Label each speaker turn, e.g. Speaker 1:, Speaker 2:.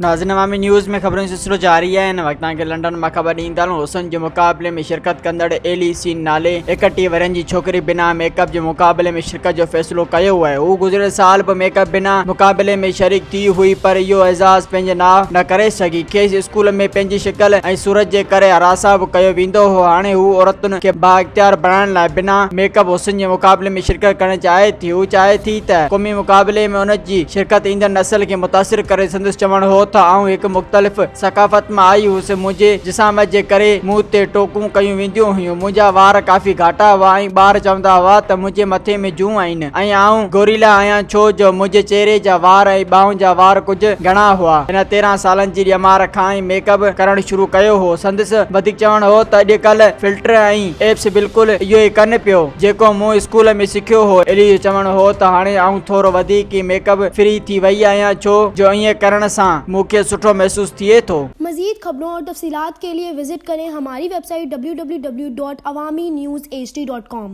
Speaker 1: ناظرين عوامي نيوز ۾ خبرن جو سلسلو جاري آهي هن وقت توهان کي لنڊن مان خبر ڏيندا هلون حسن جي مقابلي ۾ شرڪت ڪندڙ ايلي سين نالي 31 ورهين جي ڇوڪري بنا ميڪ اپ جي مقابلي ۾ شرڪت جو فيصلو ڪيو آهي هو گذريل سال به ميڪ اپ بنا مقابلي ۾ شريڪ ٿي هئي پر اهو اعزاز پنهنجي ناء نه ڪري سگهي کيس اسڪول ۾ پنهنجي شڪل ۽ صورت جي ڪري هراسان به ڪيو ويندو هو هاڻي هو عورتن کي بااختيار بڻائڻ لاء بنا ميڪ اپ حسن جي مقابلي ۾ شرڪت ڪرڻ چاهي ٿي هو چاهي ٿي ته قومي مقابلي ۾ ان جي شرڪت ايندڙ نسل کي متاثر ڪري. سندس چوڻ هو ته آئون هڪ مختلف ثقافت مان آئي هيس، منهنجي جسامت جي ڪري مون تي ٽوڪون ڪيون وينديون هيون، منهنجا وار ڪافي گهاٽا هئا ۽ ٻار چوندا هئا ته منهنجي مٿي ۾ جون آهن ۽ آئون گوريلا آهيان ڇو جو منهنجي چهري جا وار ۽ ٻانهن جا وار ڪجهه گهڻا هئا. هن 13 سالن جي ڄمار کان ئي ميڪ اپ ڪرڻ شروع ڪيو هو. سندس وڌيڪ چوڻ هو ته اڄڪلهه فلٽر ۽ ايپس بلڪل اهو ئي ڪن پيو. جيڪو مون اسڪول ۾ سکيو هو. ايلي جو چوڻ هو ته هاڻي آئون ٿورو وڌيڪ ئي ميڪ اپ فري ٿي وئي آهيان ڇو جو ائين ڪرڻ سان مون کي سٺو محسوس ٿئي ٿو.
Speaker 2: مزيد خبرون اور تفصيلات ڪي لئي وزٽ ڪرين هماري web site www.awamiNewsHD.com.